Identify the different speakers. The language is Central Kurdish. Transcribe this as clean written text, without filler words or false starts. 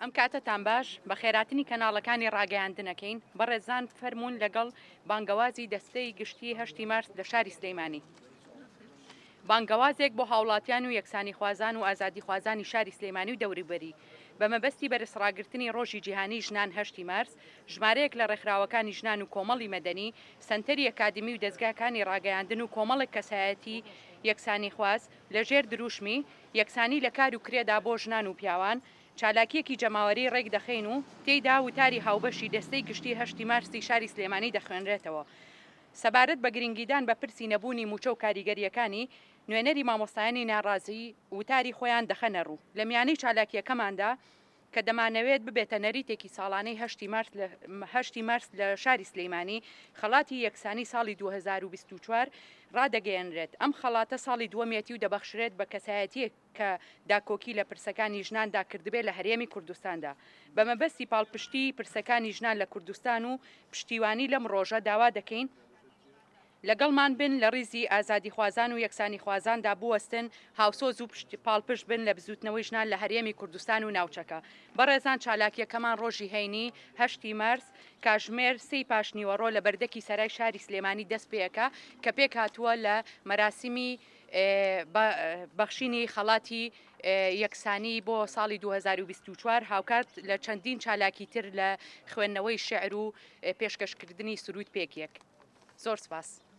Speaker 1: ئەم کاتەتان باش، بەخێراتنی کەناڵەکانی ڕاگەیاندنەکەین، بەڕێزان فەرموون لەگەڵ بانگەوازی دەستەی گشتی هەشتی مارس لە شاری سلیمانی. بانگەوازێک بۆ هاوڵاتیان و یەکسانیخوازان و ئازادیخوازانی شاری سلیمانی و دەوروبەری بە مەبەستی بەرزڕاگرتنی ڕۆژی جیهانی ژنان هەشتی مارس، ژمارەیەک لە ڕێکخراوەکانی ژنان و کۆمەڵی مەدەنی، سەنتەری ئەکادیمی و دەزگاکانی ڕاگەیاندن و کۆمەڵێک کەسایەتی یەکسانیخواز لە ژێر دروشمی، یەکسانی لە کار و کرێدا بۆ ژنان و پیاوان، چالاکییەکی جەماوەری ڕێکدەخەین و تێیدا وتاری هاوبەشی دەستەی گشتی هەشتی مارسی شاری سلێمانی دەخوێنرێتەوە. سەبارەت بە گرنگیدان بە پرسی نەبوونی مووچە و کاریگەرییەکانی، نوێنەری مامۆستایانی ناڕازی وتاری خۆیان دەخەنە ڕوو. لە میانەی چالاکییەکەماندا کە دەمانەوێت ببێتە نەریتێکی ساڵانەی هەشتی مارس لە هەشتی مارس لە شاری سلیمانی، خەڵاتی یەکسانی ساڵی 2024 ڕادەگەیەنرێت. ئەم خەڵاتە ساڵی دووەمیەتی و دەبەخشرێت بە کەسایەتییەک کە داکۆکی لە پرسەکانی ژناندا کردبێت لە هەرێمی کوردستاندا. بە مەبەستی پاڵپشتیی پرسەکانی ژنان لە کوردستان و پشتیوانی لەم ڕۆژە داوا دەکەین لەگەڵمان بن، لە ڕیزی ئازادیخوازان و یەکسانیخوازاندا بوەستن، هاوسۆز و پاڵپشت بن لە بزووتنەوەی ژنان لە هەرێمی کوردستان و ناوچەکە. بەڕێزان چالاکییەکەمان ڕۆژی هەینی، هەشتی مارس، کاژمێر سێی پاشنیوەڕۆ لە بەردەکی سەرای شاری سلێمانی دەست پێ ئەکا کە پێکهاتووە لە مەراسیمی بەخشینی خەڵاتی یەکسانی بۆ ساڵی 2024 هاوکات لە چەندین چالاکی تر لە خوێندنەوەی شیعر و پێشکەشکردنی سروود پێک یەک. زۆر سپاس.